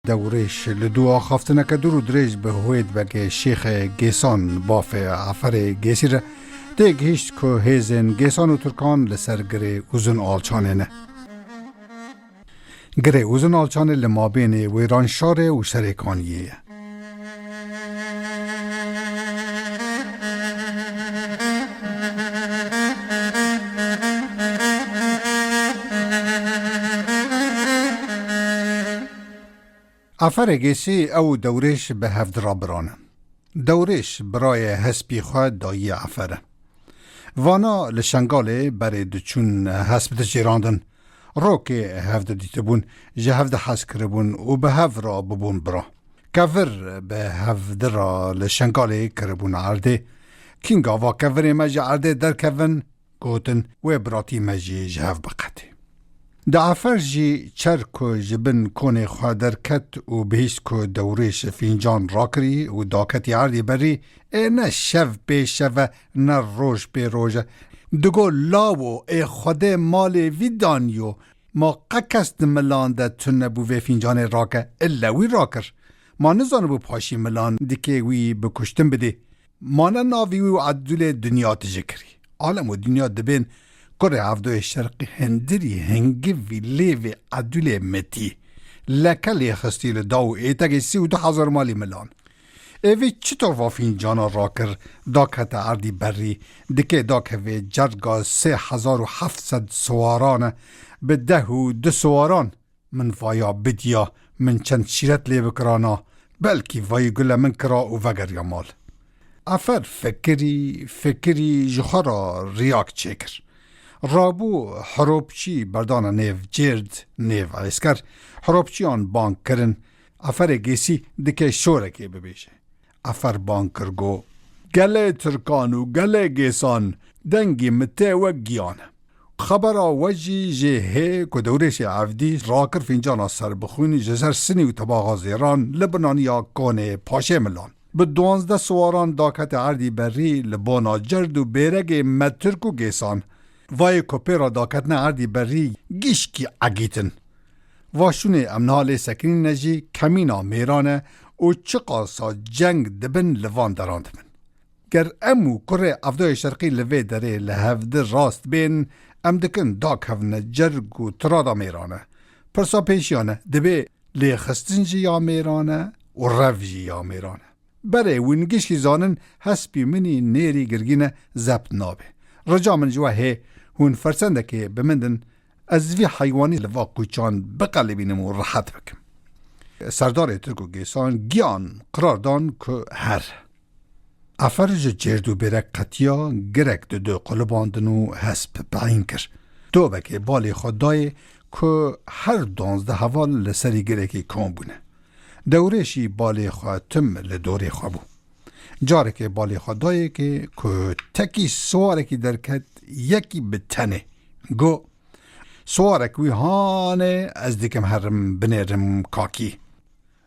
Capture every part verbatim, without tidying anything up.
Dewrêş li dû axaftineke dûr û dirêj bi Hwêdbegê Şêxê Gêsan bafê Eferê Gêsî re tê gihîşt ku hêzên Gêsan û Tirkan li ser Girê Uzun Alçanê ne. Girê Uzun Alçanê li mabênê Wêranşarê û Serêkaniyê ye. Eferê Gêsî ew û Dewrêş bi hevdi re bira ne. Dewrêş birayê hespî xwe dayî Efer e. Vana li Şengalê berê diçûn hesp diçêrandin. Rokê hevdi dîtibûn, ji hevdi hez kiribûn û bi hev re bibûn bira. Kevir bi hevdi re li Şengalê kiribûn erdê. Kînga va kevirê me ji erdê derkevin, gotin, wê biratî me jî ji hev biqetê. Di Efer jî çer ku ji bin konê xwe derket û bihîst ku Dewrêş fîncan rakirî û daketî erdî berî, ê ne şev pê şev e, ne roj pê roj e. Digo, lawo, ê Xwedê malê vî daniyo, ma qe kes di milan de tune bû vê fîncanê rake, ille wî rakir. Ma nizanibû paşî milan dikê wî bi kuştin bidê. Ma ne navî wî û Edûlê dinya tije kirî. Alem û dinya dibên kurê Evdoyê Şerqî hindirî hingivî lêvê Edûlê mitî. Leke lê xistî li daw û êtegê sî û du hezar malî milan. Ê vî çito va fîncana rakir, dakete erdî berî, dikê dakevê cerga sê hezar û heft sed siwaran e, bi deh û du siwaran. Min vaya bidiya, min çend şîret lê bikirana, belkî vayî gule min kira û vegeriya mal. Efer fikirî, fikirî ji xwe re riyak çêkir. Rabû hiropçî berdana nêv cêrd, nêv esker, hiropçiyan bang kirin, Eferê Gêsî dike şorekê bibêje. Efer bang kir got, gelê Tirkan û gelê Gêsan, dengî min tê wek giyan e. Xebera we jî jê hê ku Dewrêşê Evdî rakir fîncana serbixwîn ji ser Sinî û Tebaxa Zêran li binaniya konê paşê milan. Bi duwazdeh siwaran dakete erdî berî li bona cerd û bêregê me Tirk û Gêsan. Vayê ku pê re daketine erdî berî gişkî egîtin. Va şûnê em niha lê sekinîne jî kemîna mêran e û çiqasa ceng dibin li van deran dibin. Ger em û kurê Evdoyê Şerqî li vê derê li hevdi rast bên, em dikin dakevne cerg û tirada mêran e. Pirsa pêşiyan e, dibê lêxistin jî ya mêran e û rev jî ya mêran e. Berê wîn gişkî zanin hespî min î nêrî girgîn e, zebt nabe. Rica min ji we hê, hûn fersendekê bi min din, ez vî heywanî li va qûçan biqelibînim û rihet bikim. Serdarê Tirk û Gêsan giyan qirar dan ku her. Efer ji cêrd û bêrek qetiya, girek di du qulibandin û hesp peyîn kir. Dobekê balê xwe dayê ku her duwazdeh heval li serî girekî kom bûne. Dewrêşî balê xwe tim li dorê xwe bû. Carekê balê xwe dayê ke ku tekî siwarekî derket, yekî bi tenê. Got, siwarek wî hanê, ez dikim herim binêrim kakî.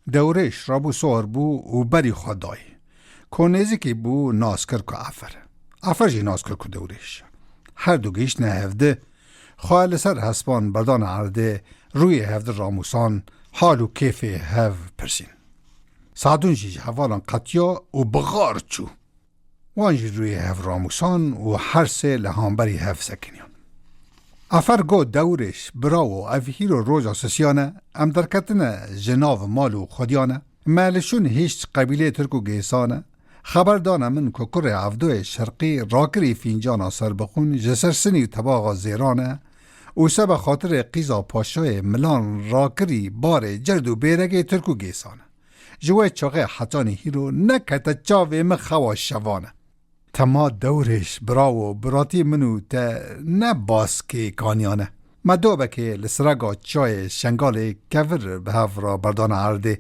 Dewrêş rabû sor bû û berî xwe dayê. Ko nêzikî bû, nas kir ku Efer e. Efer jî nas kir ku Dewrêş e. Her du gihîştine hevdi, xwe li ser hespan berdana erdê, rûyê hevdi ramûsan, hal û kêfê hev pirsîn. Sadûn jî ji hevalan qetiya û bi xar çû. Wan jî rûyê hev ramûsan û her sê li hemberî hev sekiniyan. Efer got, Dewrêş, birawo, ev hîro roja sisiyan e, em derketine ji nav mal û xwediyan e. Me li şûn hişt qebîlê Tirk û Gêsan e. Xeber dane min ku kurê Evdoyê Şerqî rakirî fîncana serbixwîn ji ser Sinî û Tebaxa Zêran e û sebe xatirê qîza Paşayê Milan rakirî barê cerd û bêregê Tirk û Gêsan e. Ji wê çaxê hetanî hîro nekete çavê min xewa şevan e. Tema Dewrêş, birawo, biratî min û te ne baskê kaniyan e. Me dobekê li sirega çiyayê Şengalê kevir bi hev re berdana erdê.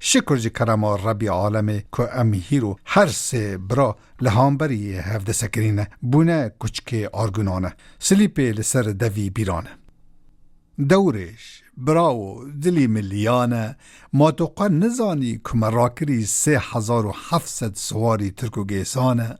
Şikur ji kerema Rebî Alemê ku em hîro her sê bira li hemberî hev disekinîne, bûne kuçikê argunan e. Silîpê li ser devî bîran e. Dewrêş, birawo, dilî min liyan e, ma tu xwe nizanî ku me rakirî sê hezar û heft sed siwarî Tirk û Gêsan e?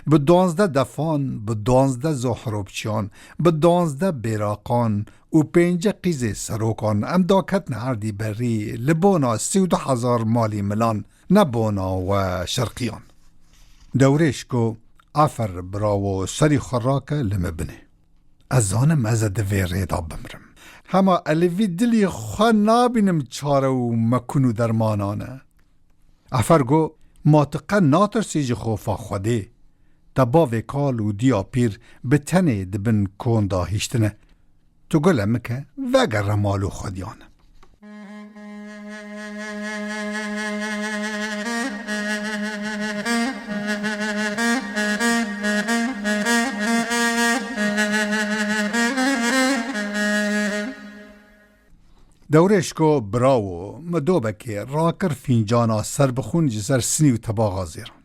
Bi duwazdeh defan, bi duwazdeh zohrobçiyan, bi duwazdeh bêraqan û pêncî qîzê serokan em daketine erdî berî li bona sî û du hezar malî milan, ne bona we şerqiyan. Dewrêş got, Efer birawo, serî xwe rake li min binê. Ez zanim ez ê di vê rê de bimrim. Hema ez li vî dilî xwe nabînim çare û mekun û dermanan e. Efer got, Ma tu qe natirsî ji xofa Xwedê? Te bavê kal û diya pîr bi tenê di bin kon de hiştine. Tu gule min ke, vegere mal û xwediyan. Dewrêş got, Birawo, min dobekê rakir fîncana serbixwin ji ser sinî û tebaxa zêran.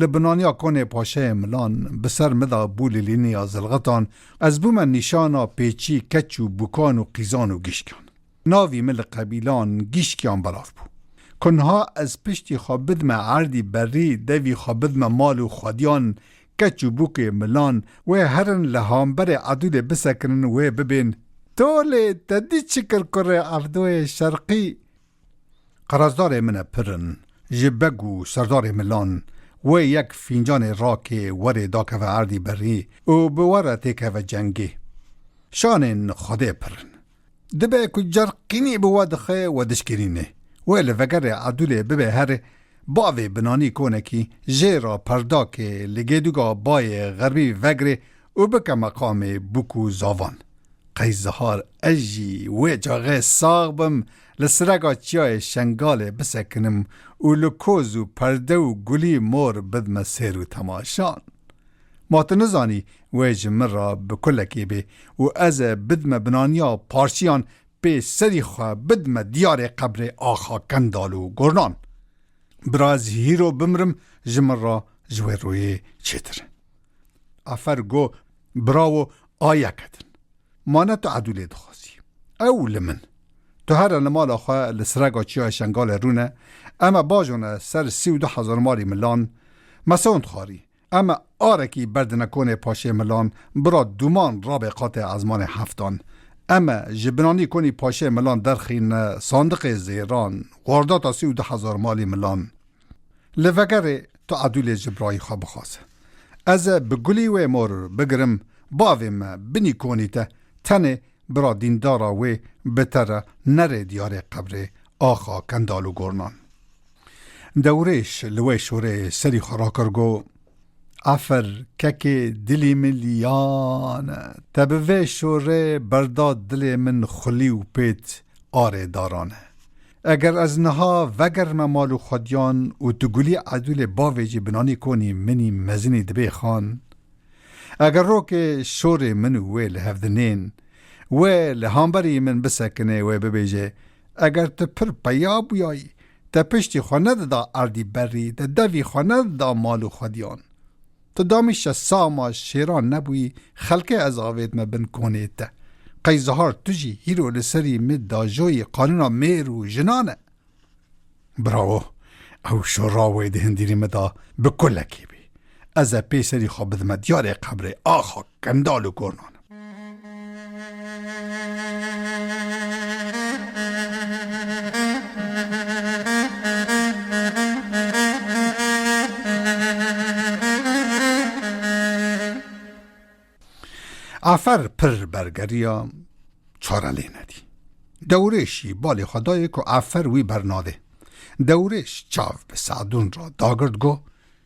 Li binaniya konê paşeyê milan bi ser min de bû lilîniya zilxitan, ez bûme nîşana pêçî keç û bûkan û qîzan û gişkan. Navî min li qebîlan gişkiyan belav bû. Ku niha ez piştî xwe bidme erdî berî, devî xwe bidme mal û xwediyan, keç û bûkê milan, wê herin li hamberê Edûlê bisekinin, wê bibên, Tolê, te dî çi kir kurê Evdoyê Şerqî? Qerezdarê min e pirin, ji beg û serdarê milan, wê yek fîncanê rakê werê dakeve erdî berî û bi we re têkeve cengê. Şanên Xwedê pirin. Dibe ku cerqînî bi we dixe, we dişkirîne. Wê li vegerê Edûlê bibe herê, bavê binanî konekî jê re perdakê li gêduga bayê xerbî vegirê û bike meqamê bûk û zavan. Qey zihar ez jî wê çaxê sax bim, li sireka çiyayê Şengalê bisekinim û li koz û perde û gulî mor bidme sêr û temaşan. Ma tu nizanî wê ji min re bi kulekê bê û ez ê bidme binaniya parçiyan, pê serî xwe bidme diyarê qebrê axa Kendal û Gornan. Bira ez hîro bimrim, ji min re ji wê royê çêtir. Efer got, Birawo, a yek e din. Ma ne tu Edûlê dixwazî. Ew li min. Tu here li mala xwe li sireka çiyayê Şengalê rûne, em ê bajone ser sî û du hezar malî milan, me sewnd xwarî. Em ê arekî berdine konê paşê milan, bira dûman rabe qatê ezmanê heftan. Em ê ji binanî konî paşê milan derxîne sandiqê zêran, xwardata sî û du hezar malî milan. Li vegerê tu Edûlê ji birayî xwe bixwaze. Ez ê bi gulî wê mor bigirim, bavê me binî konî te, tenê bira dîndara wê bi te re nerê diyarê qebrê axa Kendal û Gornan. Dewrêş li wê şorê serî xwe rakir, got, Efer, kekê dilî min liyan e, te bi vê şorê berda dilê min xulî û pêt arê daran e. Eger ez niha vegerime mal û xwediyan û tu gulî Edûlê bavê jî binanî konî minî mezinî dibê xan, eger rokê şorê min û wê li hev dinên, wê li hamberî min bisekine, wê bibêje, Eger tu pir peya bûyayî, te piştî xwe nedida erdî berî, te devî xwe nedida mal û xwediyan. Tu damîşe sama şêran nebûyî, xelkê ez avêtime bin konê te. Qey zihar tu jî hîro li serî min dajoyî qanûna mêr û jinan e. Birawo, ew şora wê di hindîrî min de bi kulekê bî. Ez ê pê serî xwe bidime diyarê qebrê axa Kendal û Gornan. Efer pir bergeriya, çare lê nedî. Dewrêşî balê xwe dayê ku Efer wî bernadê. Dewrêş çav bi Sadûn re dagirt, got,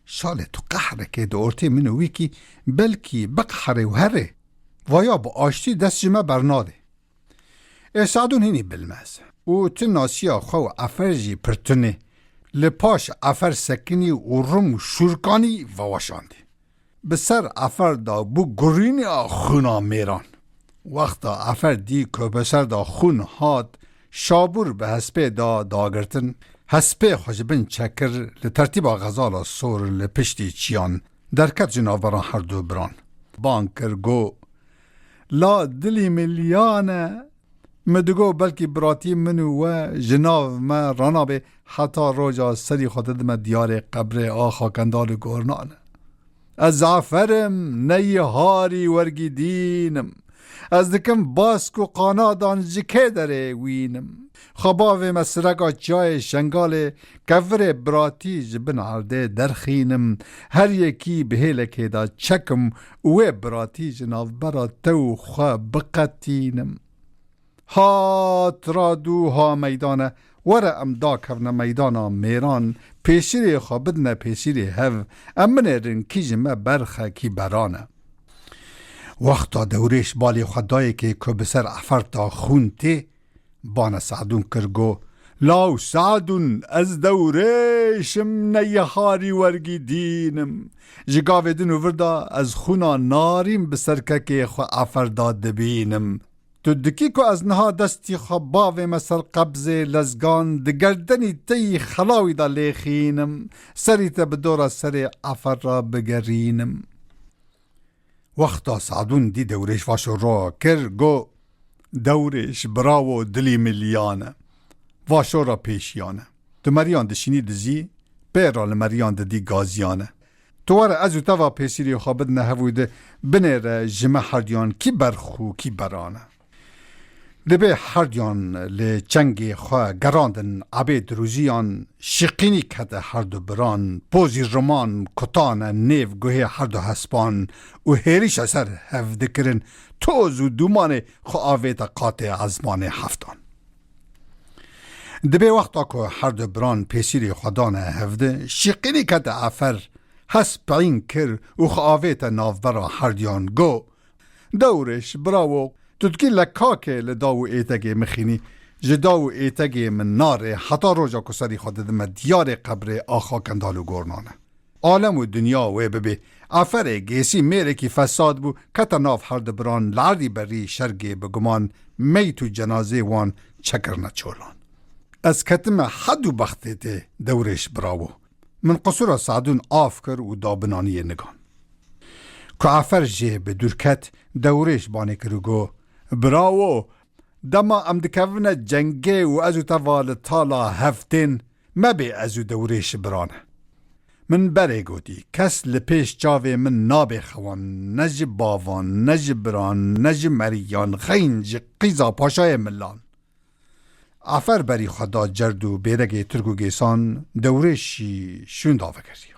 Şalê tu qehrekê di ortê min û wî kî, belkî biqeherê û herê. Vaya bi aştî dest ji me bernadê. Ê Sadûn hînî bilmez û tu nasiya xwe û Efer jî pir tunê. Li paş Efer sekinî û rim û şûrkanî veweşandî. Bi ser Efer de bû gurîna xwîna mêran. Wexta Efer dî ku bi ser de xwîn hat, şabûr bi hespê da dagirtin, hespê xwe ji bin çekir, li tertîba xezala sor li piştî çiyan derket ji navbera her du biran. Bang kir, got, La dilî min liyan e. Min digot, belkî biratî min û we ji nav me ranabe heta roja serî xwe didime diyarê qebrê axa Kendal û Gornan e. Ez Afer im, ne yi harî wergî dîn im. Ez dikim bask û qanadan ji kê derê wîn im. Xwe bavê me sireka çiyayê Şengalê, kevirê biratî ji bin erdê derxînim. Her yekî bi hêlekê de çekim û wê biratî ji navbera te û xwe biqetînim. Ha tirad û ha meydane, were em dakevne meydana mêran, pêşirê xwe bidine pêşirê hev, em binêrin kî ji me berxe kî berane. Wexta Dewrêş balê xwe dayê kê ku bi ser Efer ta xûn tê, bane Sadûn kir, got: Law Sadûn, ez Dewrêş im, ne yi harî wergî dîn im. Ji gavê din û vir de ez xûna narîn bi ser kekê xwe Efer da dibînim. Tu dikî ku ez niha destî xwe bavê me ser qebzê lezgan, di gerdenî te yî xelawî de lêxînim, serî te bi dora serê Efer re bigerînim. Wexta Sadûn dî Dewrêş vaşo ro kir, got: Dewrêş, birawo, dilî miliyane. Vaşo re pêşiyane. Tu meriyan dişînî dizî, pê re li meriyan didî gaziyane. Tu were ez û te va pêsîrê xwe bidine hev û di binêre ji me herdiyan kî berx û kî berane. Dibê herdiyan li çengê xwe gerandin ebê dirûziyan, şiqînî kete herdu biran, pozî riman kutane nêv guhê herdu hespan û hêrîşa ser hev dikirin, toz û dûmanê xwe avête qatê ezmanê heftan. Dibê wexta ku herdu biran pêsîrê xwe dane hevdi, şiqînî kete Efer, hesp peyîn kir û xwe avête navbera herdiyan, got: Dewrêş, birawo, tu dikî lekakê li daw û êtegê mixînî, ji daw û êtegê min narê heta roja ku serî xwe didime diyarê qebrê axa Kendal û Gornane. Alem û dinya wê bibê. Eferê gêsî mêrekî fesad bû, kete nav herdu biran, li erdî berî şergê bi guman meyt û cenazê wan çekirine çolan. Ez ketime hed û bextê tê, Dewrêş, birawo. Min qisûra Sadûn af kir û da binaniyê nigan. Ku Efer jê bi dûr ket, Dewrêş banê kir û got: Birawo, dema em dikevine cengê û ez û te va li tala hev tên, mebê ez û Dewrêş birane. Min berê gotî, kes li pêş çavê min nabê xewan, ne ji bavan, ne ji biran, ne ji meriyan, xeyn ji qîza paşayê milan. Efer berî xwe da cerd û bêregê tirk û gêsan, Dewrêşî şûnda vekiriye.